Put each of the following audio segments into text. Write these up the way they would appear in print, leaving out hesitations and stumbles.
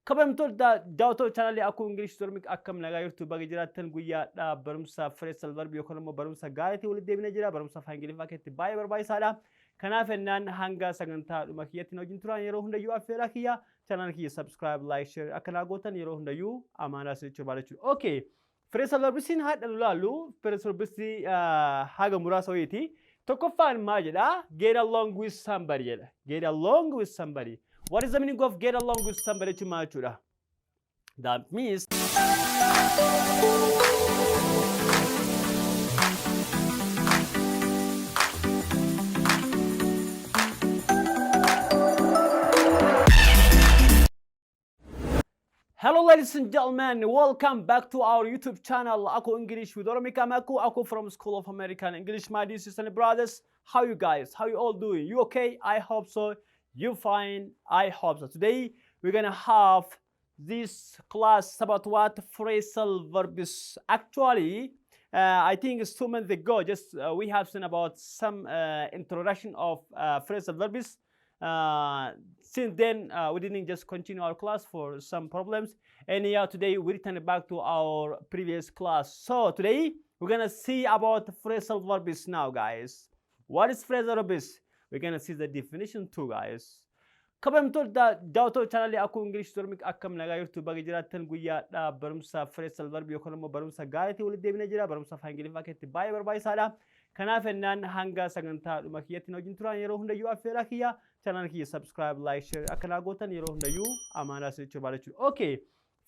Kabajamtoota daawwattoota chaanaalii Akkuu Ingilish Dormik, akkam nagaa jirtu? Baga jiraattan. Guyyaadha barumsa phrasal verb yookaan immoo barumsa gaariitiin walitti deebinee jira. Barumsa afaan Ingiliffaa keessatti baay'ee barbaachisaadha. Kanaaf ennaan hanga sagantaa dhuma kiyyatti na wajjin turan yeroo hundayyuu affeeraa kiyya. Chaanaal kiyya subscribe, like, share akka naa gootan yeroo hundayyuu amaanaa isinitti barbaada jechuudha. Okay. Phrasal verbsiin haadha nu laallu phrasal verbsii haga muraasa wayiiti. Tokkoffaan maal jedha? Get along with somebody jedha. Get along with somebody. What is the meaning of get along with somebody jechuun maal jechuudha? That means Hello, ladies and gentlemen, welcome back to our YouTube channel, Aku English with Oromika Maku, Aku from School of American English. My dear sisters and brothers, how you guys? How you all doing? You okay? I hope so. You fine? I hope so. Today, we're gonna have this class about what? Phrasal verbs. Actually, I think it's 2 months ago, just we have seen about some introduction of phrasal verbs. Since then, we didn't just continue our class for some problems. And yeah, today we return back to our previous class. So today we're gonna see about phrasal verbs now, guys. What is phrasal verbs? We're gonna see the definition too, guys. Kabajamtoota daawwattoota chaanaalii Akkuu Ingilish Dormik, akkam nagaa jirtu? Baga jiraattan. Guyyaadha barumsa phrasal verb yookaan immoo barumsa gaariitiin walitti deebinee jira. Barumsa afaan Ingiliffaa keessatti baay'ee barbaachisaadha. Kanaaf ennaan hanga sagantaa dhuma kiyyatti na wajjin turan yeroo hundayyuu affeeraa kiyya. Chaanaal kiyya subscribe, like, share akka naa gootan yeroo hundayyuu amaanaa isinitti barbaada jechuudha. Okay.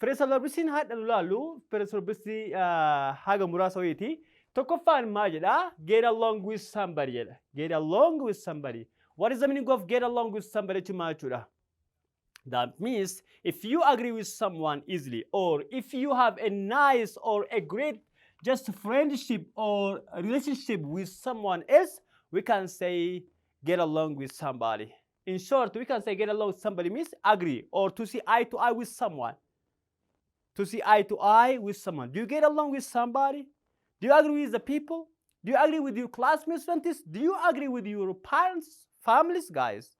Phrasal verbsiin haadha nu laallu phrasal verbsii haga muraasa wayiiti. Tokkoffaan maal jedha? Get along with somebody jedha. Get along with somebody. What is the meaning of get along with somebody jechuun maal jechuudha? That means if you agree with someone easily or if you have a nice or a great just friendship or relationship with someone else, we can say get along with somebody. In short, we can say get along with somebody means agree or to see eye to eye with someone. To see eye to eye with someone. Do you get along with somebody? Do you agree with the people? Do you agree with your classmates, students? Do you agree with your parents, families, guys?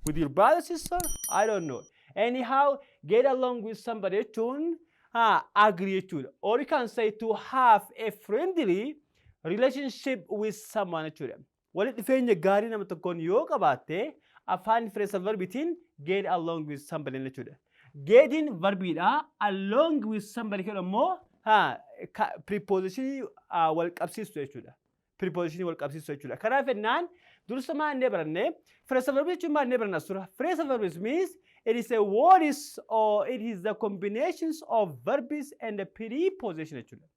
With your brother, sister? I don't know. Anyhow, get along with somebody jechuun agree jechuudha. Or you can say to have a friendly relationship with someone jechuudha. Walitti dhufeenya gaarii nama tokkoon yoo qabaatte afaan phrasal verbitiin get along with somebody jechuudha. Getting verbiidha. Along with somebody jedhu immoo prepositionii wal qabsiistu jechuudha. Prepositionii wal qabsiistu jechuudha. Kanaaf jennaan dursa maal inni baranne? Phrasal verb jechuun maal inni baranna sura? Phrasal verbs means it is a word is or it is the combinations of verbs and the preposition jechuudha.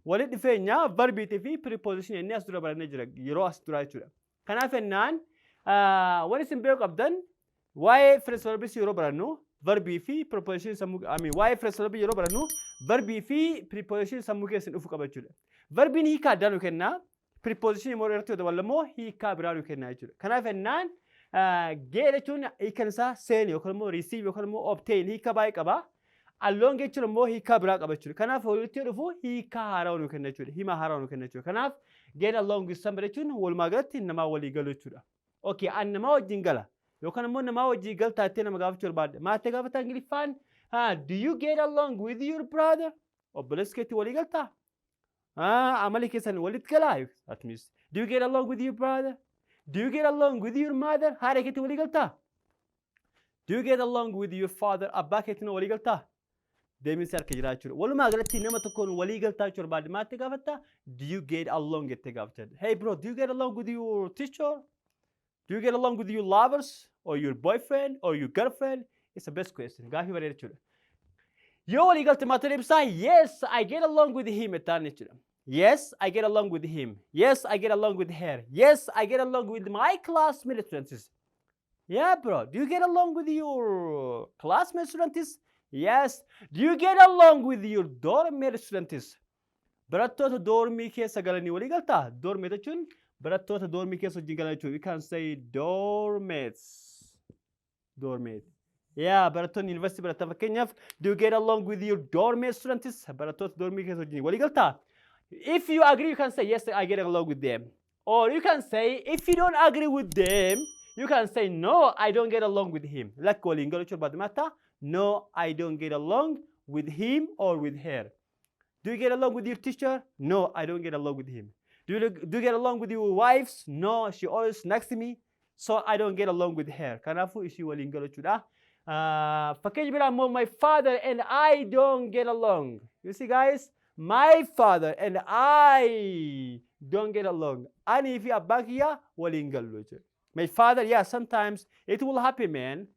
Walitti dhufeenya verbiitii fi preposition inni as dura barannee jira yeroo as dura jechuudha. Kanaaf jennaan wanni isin beekuu qabdan waa'ee phrasal verbs yeroo barannu verbii fi preposition sammuu, I mean, waa'ee phrasal verb yeroo barannu verbii fi preposition sammuu keessa dhufu qaba jechuudha. Verbiin hiika addaa nu kenna. Preposition immoo irratti yoo daballe immoo hiikaa biraa nu kenna jechuudha. Kanaaf jennaan get jechuun hiikan isaa seeni yookaan immoo receive yookaan immoo obtain hiika baay'ee qaba. Along jechuun immoo hiikaa biraa qaba jechuudha. Kanaaf walitti dhufu hiikaa haaraa nu kenna jechuudha. Hima haaraa nu kenna jechuudha. Kanaaf get along with somebody jechuun walumaa galatti namaa walii galu jechuudha. Okay, an namaa wajjin gala. Yookaan immoo namaa wajjin galtaa jettee nama gaafachuu barbaadde. Maattee gaafata Ingiliffaan? Do you get along with your brother? Obboleessi keetti walii galtaa? Amali keessan walitti galaa? That means, do you get along with your brother? Do you get along with your mother? Haadha keetti walii galtaa? Do you get along with your father? Abbaa keetti walii galtaa? Deebiinsi harka jira jechuudha. Walumaa galatti nama tokkoon walii galtaa jechuu barbaadde maatti gaafatta? Do you get along jettee gaafata. Hey bro, do you get along with your teacher? Do you get along with your lovers or your boyfriend or your girlfriend? It's the best question. Gaafii bareeda jechuudha. Yoo walii galte maata deebisaa? Yes, I get along with him jettaan jechuudha. Yes, I get along with him. Yes, I get along with her. Yes, I get along with my classmate students. Yeah, bro. Do you get along with your classmate students? Yes. Do you get along with your dormmate students? Barattoota doormii keessa galanii walii galtaa? Dormmate jechuun barattoota doormii keessa wajjin galan jechuudha. We can say dormmates. Dormmate. Yeah, barattoonni yuunivarsiitii baratan fakkeenyaaf, do you get along with your dormmate students? Barattoota doormii keessa wajjin walii galtaa? If you agree, you can say, "Yes, I get along with them." Or you can say, if you don't agree with them, you can say, "No, I don't get along with him." Lakki waliin galuu jechuu barbaade maata? No, I don't get along with him or with her. Do you get along with your teacher? No, I don't get along with him. Do you get along with your wives? No, she always next to me. So I don't get along with her. Kanaafuu ishii waliin galu jechuudha. Fakkeenya biraa immoo, my father and I don't get along. You see, guys, my father and I don't get along. Ani fi abbaan kiyya waliin gallu jechuudha. My father, yeah, sometimes it will happen, man.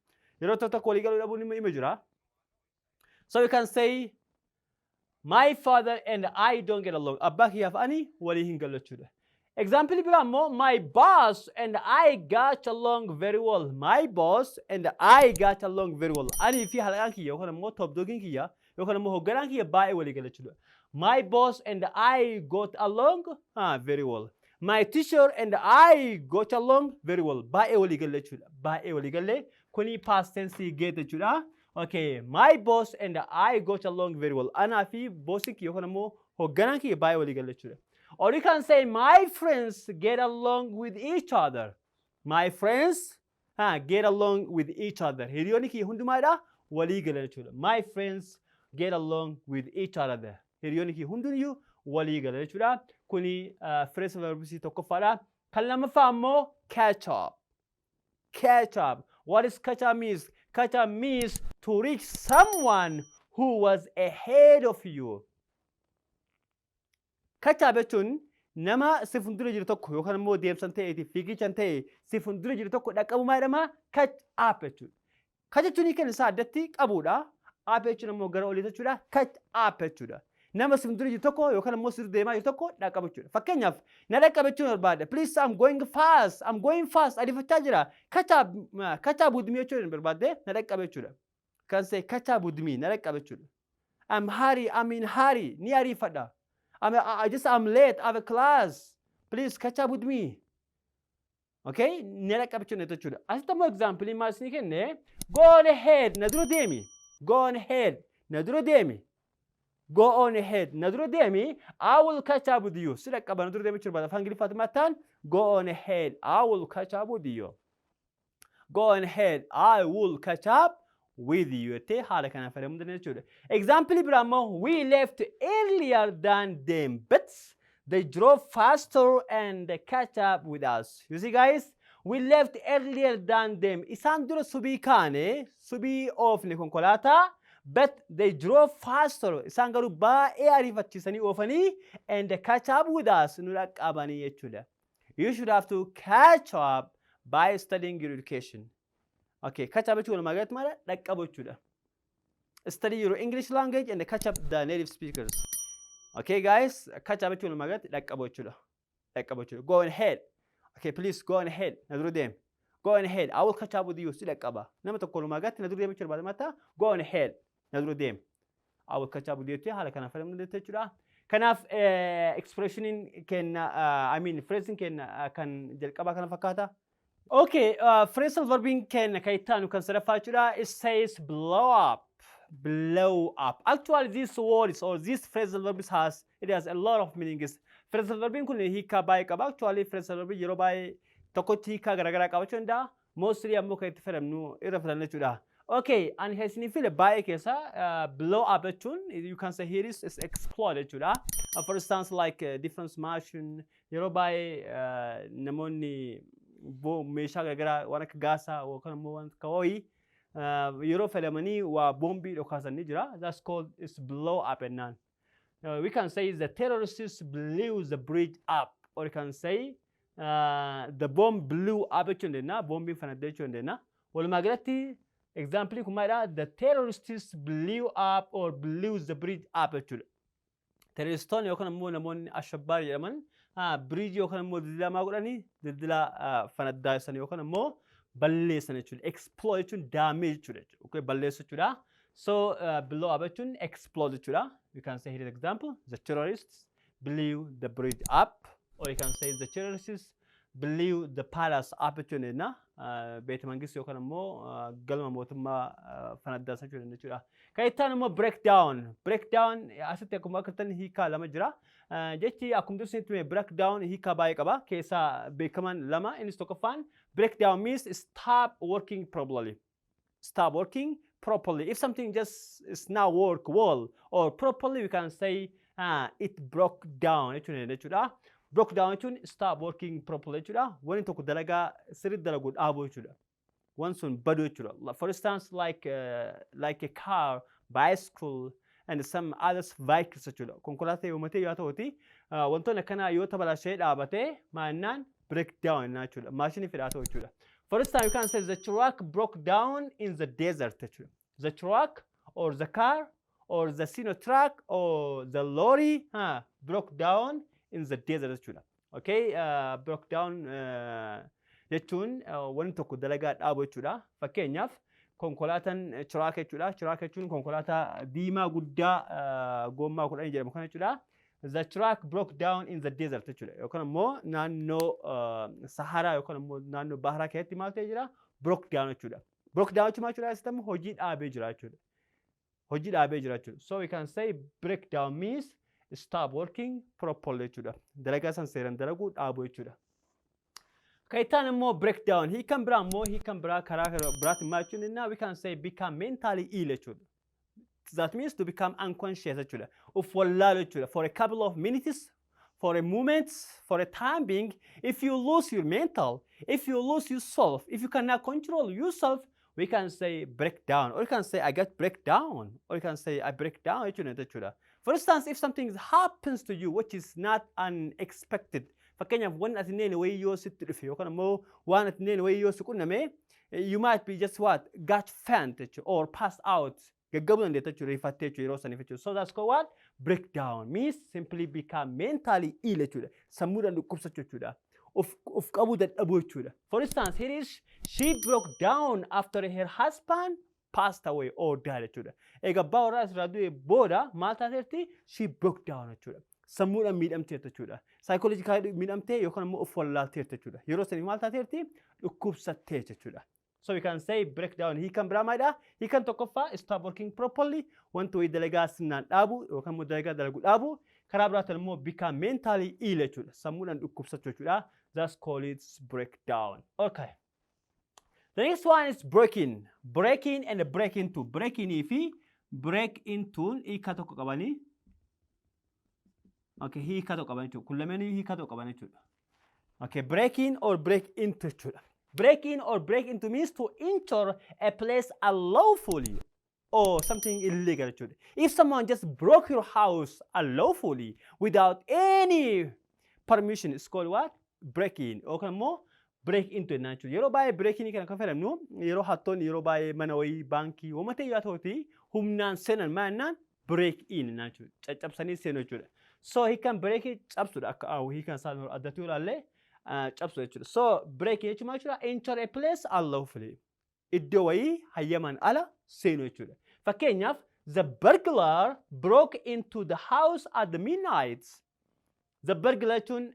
Yeroo tokko tokko walii galuu dhabuun ima jira. So you can say, "My father and I don't get along." Abbaa kiyyaaf ani walii hin gallu jechuudha. Example biraa immoo, my boss and I got along very well. My boss and I got along very well. Ani fi halaqaan kiyya yookaan immoo top dogiin kiyya yookaan immoo hoogganaan kiyya baay'ee walii gala jechuudha. My boss and I got along very well. My teacher and I got along very well. Baay'ee walii galle jechuudha. Baay'ee walii galle, kuni past tense get jechuudha. Okay, my boss and I got along very well. Anaa fi bossiin kiyya yookaan immoo hoogganaan kiyya baay'ee walii galle jechuudha. Or you can say, "My friends get along with each other." My friends get along with each other. Hiriyoonni kiyya hundumaadha walii galan jechuudha. My friends get along with each other. Hiriyoonni kiyya hundinuyyuu walii galan jechuudha. Kuni phrasal verbs tokkoffaadha. Kan lammaffaa immoo catch up. Catch up. What is catch up means? Catch up means to reach someone who was ahead of you. Catch up jechuun nama si fuuldura jiru tokko yookaan immoo deemsan ta'eeti fiigichan ta'e si fuuldura jiru tokko dhaqqabumaa jedhama catch up jechuudha. Catch jechuun hiikan isaa addatti qabuudha. Up jechuun immoo gara olii jechuudha. Catch up jechuudha. Nama si fuuldura jiru tokko yookaan immoo si deemaa jiru tokko dhaqqabu jechuudha. Fakkeenyaaf, na dhaqqabe jechuun barbaada. Please, I'm going fast. I'm going fast. Ariifachaa jira. Catch up with me jechuun barbaadde, na dhaqqabe jechuudha. Kan say "catch up with me", na dhaqqabe jechuudha. I'm hurry. I'm in hurry. Ni ariifadha. I just I'm late. I have a class. Please catch up with me. Okay? Na dhaqqabe jechuudha. Asitti immoo example maal isinii kenne? Go on ahead. Na dura deemi. Go on ahead. Na dura deemi. Go on ahead. Na dura deemi. I will catch up with you. Si dhaqqaba, na dura deemi jechuudha. Afaan Ingiliffaatti mataan "Go on ahead. I will catch up with you. Go on ahead. I will catch up with you" jettee haala kanaan fayyadamuu dandeenya jechuudha. Example biraa immoo, we left earlier than them, but they drove faster and they catch up with us. You see, guys, we left earlier than them. Isaan dura subii kaane, subii oofne konkolaataa, but they drove faster. Isaan garuu baay'ee ariifachiisanii oofanii and they catch up with us, nu dhaqqabanii jechuudha. You should have to catch up by studying your education. Okay, catch up jechuun walumaa galatti maal? Dhaqqabu jechuudha. Study your English language and catch up the native speakers. Okay, guys, catch up jechuun walumaa galatti dhaqqabu jechuudha. Dhaqqabu jechuudha. Go ahead. Okay, please go on ahead. Na dura deem. Go on ahead. I will catch up with you. Si dhaqqaba. Nama tokko walumaa galatti na dura deem jechuudha barbaada mataa. Go on ahead. Na dura deem. I will catch up with you jettee haala kanaan fayyadamuu dandeetta jechuudha. Kanaaf expressioniin kenna, I mean, phrasing kenna kan jalqabaa kana fakkaata. Okay, phrasal verbiin kenna kan itti aanu kan sadaffaa jechuudha. It says blow up. Blow up. Actually, this words or this phrasal verbs has a lot of meanings. Phrasal verbiin kun hiikaa baay'ee qaba. Actually, phrasal verbiin yeroo baay'ee tokkotti hiikaa garaagaraa qabaachuu danda'a. Mostly ammoo kan itti fayyadamnu irra filanna jechuudha. Okay, ani kan isinii file baay'ee keessa blow up jechuun, you can say here is explode jechuudha. For instance, like different machine, yeroo baay'ee namoonni meeshaa garaagaraa waan akka gaasaa yookaan immoo waan akka ho'ii yeroo fayyadamanii waa boombii dhokaasan ni jira. That's called is blow up jennaan. We can say the terrorists blew the bridge up, or you can say the bomb blew up jechuu dandeenya. Boombiin fanadde jechuu dandeenya. Walumaa galatti example kun maalidha? The terrorists blew up or blew the bridge up jechuudha. Terroristoonni yookaan immoo namoonni ashabbaar jedhaman bridge yookaan immoo dildila maa godhanii, dildila fanaddaassan yookaan immoo balleessan jechuudha. Explode jechuun damage jechuudha. Okay, balleessu jechuudha. So blow up jechuun explode jechuudha. You can say here, example, the terrorists blew the bridge up, or you can say the terrorists blew the palace up jechuun dandeenya. Beeta mangistii yookaan immoo galma mootummaa fanaddaassan jechuudha jechuudha. Kan itti aanu immoo break down. Break down asitti akkuma agartan hiikaa lama jira. Jechi akkuma dursinitti hime break down hiikaa baay'ee qaba. Keessaa beekaman lama. Innis tokkoffaan, break down means stop working properly. Stop working properly. If something just is not work well or properly, we can say it broke down jechuudha. Broke down jechuun stop working properly jechuudha. Wanni tokko dalagaa sirriitti dalagu dhaabuu jechuudha. Waan sun badu jechuudha. For instance, like a car, bicycle, and some others vehicles jechuudha. Konkolaataa yoo matee yoo ta'uti, wantoonni akkanaa yoo tabalashee dhaabatee maannaan break down jechuudha. Maashinii fedhaa ta'u jechuudha. For instance, you can say the truck broke down in the desert jechuudha. The truck or the car or the Sino truck or the lorry broke down in the desert jechuudha. Okay, broke down jechuun wanni tokko dalagaa dhaabu jechuudha. Fakkeenyaaf, konkolaataan truck jechuudha. Truck jechuun konkolaataa diimaa guddaa gommaa 10 jedhamu kana jechuudha. The truck broke down in the desert jechuudha. Yookaan immoo naannoo Saharaa yookaan immoo naannoo Baharaa keessatti maal ta'ee jira? Broke down jechuudha. Broke down jechuun maal jechuudha? Asitti hojii dhaabee jira jechuudha. Hojii dhaabee jira jechuudha. So we can say break down means stop working properly jechuudha. Dalagaa san seeraan dalaguu dhaabuu jechuudha. Kan itti immoo break down hiikan biraa immoo, hiikan biraa karaa biraatiin maal jechuun innaa, we can say become mentally ill jechuudha. That means to become unconscious jechuudha. Of wallaalu jechuudha. For a couple of minutes, for a moment, for a time being, if you lose your mental, if you lose yourself, if you cannot control yourself, we can say break down, or you can say I get breakdown, or you can say I break down jechuudha. For instance, if something happens to you which is not unexpected, fakkeenyaaf, wanni ati hin wayii yoo sitti dhufe yookaan immoo waan ati hin wayii yoo si qunname, you might be just what, got faint jechuudha, or pass out, gaggabuu dandeetta jechuudha, rifattee jechuudha yeroo saniif jechuudha. So that's called what? Breakdown means simply become mentally ill jechuudha. Sammuudhaan dhukkubsachuu jechuudha. Of qabuu dadhabuu jechuudha. For instance, here is she broke down after her husband passed away or died jechuudha. Egaa abbaa warraa asirraa du'e booda maal taateerti? She broke down jechuudha. Sammuudhaan miidhamteerti jechuudha. Psychologically miidhamtee yookaan immoo of wallaalteerti jechuudha. Yeroo saniif maal taateerti? Dhukkubsattee jechuudha. So we can say breakdown hiikan biraa maalidha? Hiikan tokkoffaa stop working properly, wanti wayii dalagaa sirnaan dhaabu yookaan immoo dalagaa dalagu dhaabu. Karaa biraatiin immoo become mentally ill jechuudha. Sammuudhaan dhukkubsachuu jechuudha. That's called it breakdown. Okay. The next one is break in. Break in and break into. Break in fi break into hiika tokko qabanii. Okay, hiika tokko qaban jechuudha. Kun lameen hiika tokko qaban jechuudha. Okay, break in or break into jechuudha. Break in or break into means to enter a place unlawfully or something illegal jechuudha. If someone just broke your house unlawfully without any permission, it's called what? Break in. Yookaan immoo break into jennaan jechuudha. Yeroo baay'ee break in kana kan fayyadamnu yeroo hattoonni yeroo baay'ee mana wayii, baankii, wama ta'e yoo ta'uti humnaan seenan maal jennaan? Break in jennaan jechuudha. Caccabsanii seenu jechuudha. So hiikan break cabsuudha, akka hiikan isaa addatti yoo ilaalle cabsu jechuudha. So break jechuun maal jechuudha? Enter a place unlawfully. Iddoo wayii hayyamaan ala seenu jechuudha. Fakkeenyaaf, the burglar broke into the house at the midnight. The burglar jechuun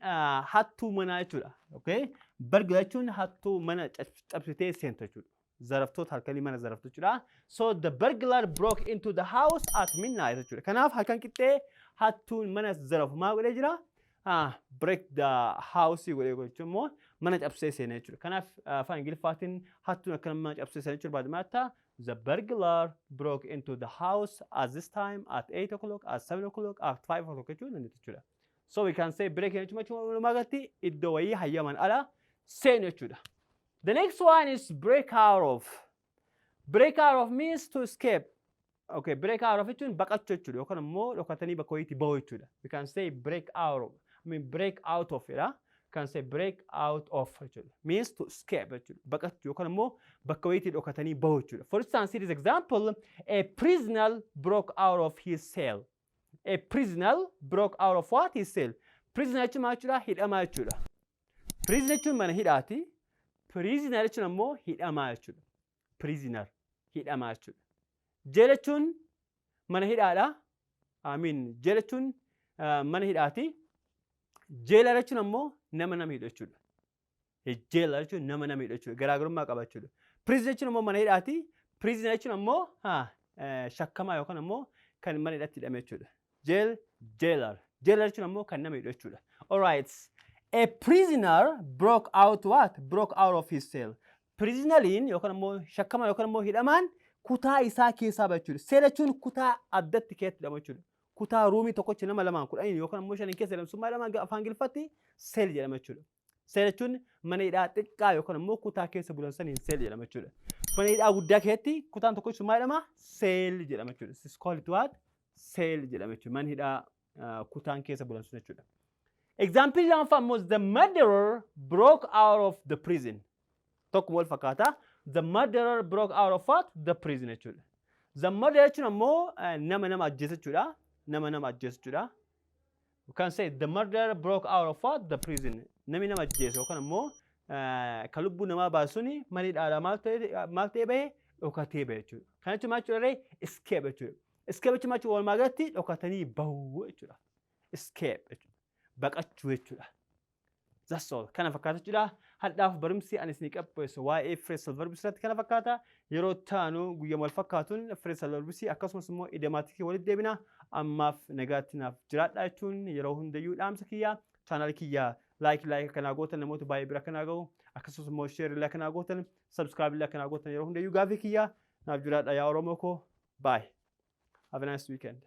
hattuu manaa jechuudha. Okay? Burglar jechuun hattuu mana cabsitee seentu jechuudha. Zaraftoota halkanii mana zaraftu jechuudha. So the burglar broke into the house at midnight jechuudha. Kanaaf halkan qixxee hattuun mana zarafu maal godhee jira? Break the house godhee jechuun immoo mana cabsee seene jechuudha. Kanaaf afaan Ingiliffaatiin hattuun akkana mana cabsee seene jechuudha baadiyyaatti the burglar broke into the house at this time, at 8 o'clock, at 7 o'clock, at 5 o'clock jechuun dandeetti jechuudha. So we can say break jechuun walumaa galatti iddoo wayii hayyaman ala seenu jechuudha. The next one is break out of. Break out of means to escape. Okay, break out of jechuun baqachuu jechuudha yookaan immoo dhokatanii bakka wayiitti bahu jechuudha. We can say break out of. I mean, break out of jedha. We can say break out of jechuudha. Means to escape jechuudha. Baqachuu yookaan immoo bakka wayiitti dhokatanii bahu jechuudha. For instance, here is example, a prisoner broke out of his cell. A prisoner broke out of what? His cell. Prisoner jechuun maal jechuudha? Hidhamaa jechuudha. Prisoner jechuun mana hidhaati. Prisoner jechuun ammoo hidhamaa jechuudha. Prisoner hidhamaa jechuudha. Jail jechuun mana hidhaadha. I mean, jail jechuun mana hidhaati. Jailer jechuun ammoo nama nama hidhu jechuudha. Jailer jechuun nama nama hidhu jechuudha. Garaagarummaa qaba jechuudha. Prisoner jechuun ammoo mana hidhaati. Prisoner jechuun ammoo shakkamaa yookaan ammoo kan mana hidhatti hidhame jechuudha. Jail, jailer. Jailer jechuun ammoo kan nama hidhu jechuudha. Alright. A prisoner broke out what? Broke out of his cell. Prisoneriin yookaan ammoo shakkamaa yookaan ammoo hidhamaan Kutaa isaa keessaa bahe jechuudha. Cell jechuun kutaa addatti keessatti hidhamu jechuudha. Kutaa roomii tokkochi nama lamaan 10n yookaan immoo shaniin keessa hidhamu sun maal jedhama afaan Ingiliffatti? Cell jedhama jechuudha. Cell jechuun mana hidhaa xiqqaa yookaan immoo kutaa keessa bulan saniin cell jedhama jechuudha. Mana hidhaa guddaa keessatti kutaan tokkochi sun maal jedhama? Cell jedhama jechuudha. It's called what? Cell jedhama jechuudha. Mana hidhaa kutaan keessa bulan sun jechuudha. Example lammaffaa immoo, the murderer broke out of the prison. Tokkuma wal fakkaata. The murderer broke out of what? The prison jechuudha. The murderer jechuun ammoo nama nama ajjeese jechuudha. Nama nama ajjeese jechuudha. You can say the murderer broke out of what? The prison. Namni nama ajjeese yookaan ammoo kan lubbuu namaa baasu suni mana hidhaadhaa maal ta'ee bahe? Dhokatee bahe jechuudha. Kana jechuun maal jechuudha? Escape jechuudha. Escape jechuun maal jechuudha? Walumaa galatti dhokatanii bahuu jechuudha. Escape jechuudha. Baqachuu jechuudha. That's all. Kana fakkaata jechuudha. Hadhaaf barumsi ani isinii qopheessu waa'ee phrasal verbs irratti kana fakkaata. Yeroo taanu guyyaa wal fakkaatuun phrasal verbs akkasumas immoo idiomaticii walitti deebina. Ammaaf nagaatti naaf jiraadha jechuun yeroo hundayyuu dhaamsa kiyya. Channel kiyya like akkanaa gootan namoota baay'ee bira akkanaa gahu. Akkasumas immoo share illee akkanaa gootan, subscribe illee akkanaa gootan yeroo hundayyuu gaafii kiyya, naaf jiraadha yaa Oromoo koo. Bye. Have a nice weekend.